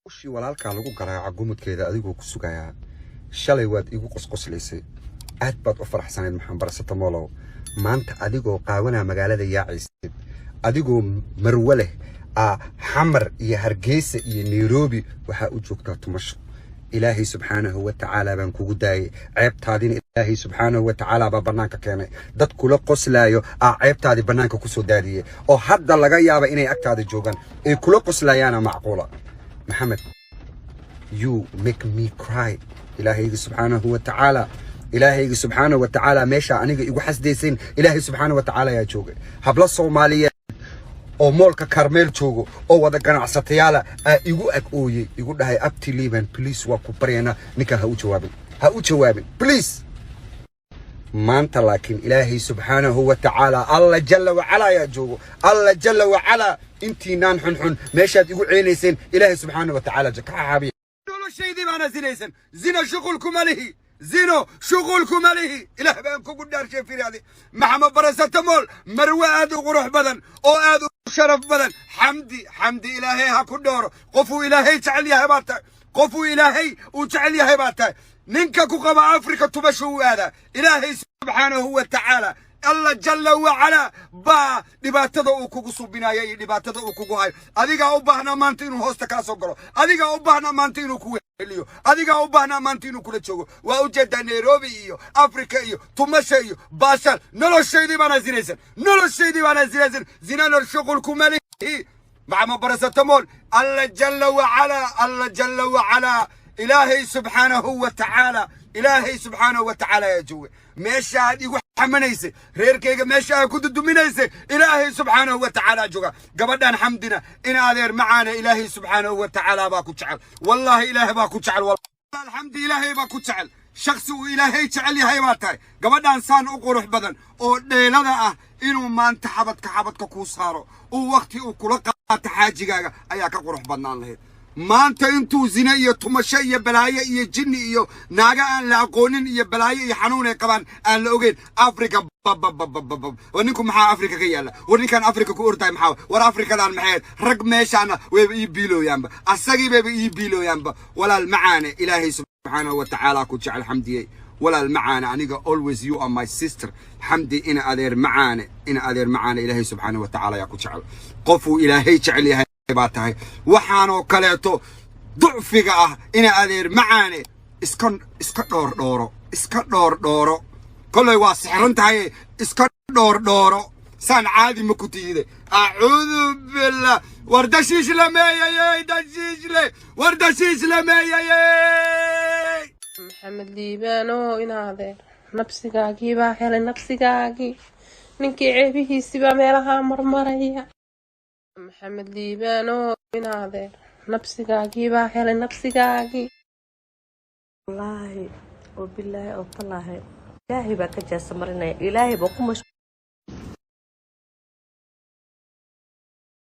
Ushii walaalkaa lagu garaaca gumudkeeda adigoo ku sugayaa. Shalay waad igu qosqoslaysay, aad baad u faraxsanayd. Maxaan barasatamolow, maanta adigoo qaawanaa magaalada yaacaysid, adigoo marwe leh aa Xamar iyo Hargeysa iyo Nairobi waxaa u joogtaa tumasho. Ilaahay subxaanahu wa tacaala baan kugu daayay, ceebtaadina Ilaahay subxaanahu wa tacaala baa bannaanka keenay. Dad kula qoslaayo aa ceebtaadii bannaanka kusoo daadiyey oo hadda laga yaaba inay agtaada joogaan ay kula qoslayaana macquula. Maxamed, you make me cry. Ilaahayga subxaanahu wa tacaala, Ilaahayga subxaanahu wa tacaala, meesha aniga igu xasdaysayn Ilaahay subxaanahu wa tacaala ayaa joogay. Hablo Soomaaliyeed oo mall-ka Karmeel joogo oo wada ganacsatayaala aa igu ag ooyey, igu dhahay, "Abti Liban, please, waa ku baryaynaa, ninkan ha u jawaabin, ha u jawaabin, please." Maanta laakiin Ilaahay subxaanahu wa tacaala, Alla jalla wacalaa ayaa joogo. Alla jalla wacalaa, intiinaan xunxun meeshaad igu ceenayseen Ilaahay subxaanahu wa tacaala ka xaabiya. Noloshaydii baana zinaysan. Zina shuqulkuma lihi, zino shuqulkuma lihi. Ilaah baan kugu dhaarshay, firaadi Maxamed Barasatamol, marwe aad u qurux badan oo aad u sharaf badan, Xamdi. Xamdi, Ilaahay ha ku dhooro. Qofuu Ilaahay jecel yahay baa tahay, qofuu Ilaahay uu jecel yahay baa tahay. Ninka ku qaba Afrika tubasho u aadaa. Ilaahay subxaanahu wa tacaala, Alla jalla wacalaa baa dhibaatada uu kugu subinaya iyo dhibaatada uu kugu hayo. Adigaa u baahnaa maanta inuu hoosta kaa soo galo, adigaa u baahnaa maanta inuu ku heliyo, adigaa u baahnaa maanta inuu kula joogo. Waa ujeedaa Nairobi iyo Afrika iyo tumasha iyo baashaal. Noloshaydii baana zinaysan, noloshaydii baana zinaysan. Zinana shuqulkuma lihi, Maxamed Barasatamol. Alla jalla wacalaa, Alla jalla wacalaa, Ilaahay subxaanahu wa tacaala, Ilaahay subxaanahu wa tacaala ayaa jooga. Meesha aad igu xamanaysay, reerkayga meesha aad ku duduminaysay, Ilaahay subxaanahu wa tacaala jooga. Gabadhan Xamdina, in adeer macaana, Ilaahay subxaanahu wa tacaala baa ku jecel. Wallaahi, Ilaahay baa ku jecel. Alxamdi, Ilaahay baa ku jecel. Shaksi uu Ilaahay jecel yahay baa tahay. Gabadhan saan u qurux badan oo dheelada ah inuu maanta xabadka xabadka kuu saaro, uu wakhti uu kula qaato xaajigaaga ayaa ka qurux badnaan lahayd. Maanta intuu zine iyo tumasho iyo balaayo iyo jinni iyo naaga aan la aqoonin iyo balaayo iyo xanuun ay qabaan aan la ogeyn Africa bababababab. War ninku maxaa Africa ka yaalla? War ninkaan Africa ku ordahay maxaa? War Afrikadan maxay? Rag meeshaana wayba ii biilooyaanba, asagii bayba ii biilooyaanba. Walaal macaane, Ilaahay subxaanahu wa tacaala ku jecel, Xamdiyey. Walaal macaane, aniga always you are my sister. Xamdi, ina adeer macaane, ina adeer macaane, Ilaahay subxaanahu wa tacaala yaa ku jecel. Qofuu Ilaahay jecel yahay baa tahay. Waxaanoo kaleeto ducfiga ah, ina adeer macaane, iska dhoor dhooro, iska dhoor dhooro. Kollay waa sixran tahay, iska dhoor dhooro. Saan caadi ma ku tiide? Acuudu billah. War dashiish lameeyayey, dashiishle, war dashiish lameeyayey. Maxamed Liibaano, inaadeer, nabsigaagii baa helay, nabsigaagii ninkii ceebihiisii baa meelaha marmaraya. Maxamed Liibaano, inaadeer, nabsigaagii baa helay, nabsigaagii. Wallaahi oo bilaahi oo talaahi, Ilaahay baa ka jaasa marinaya, Ilaahay baa ku mashquul.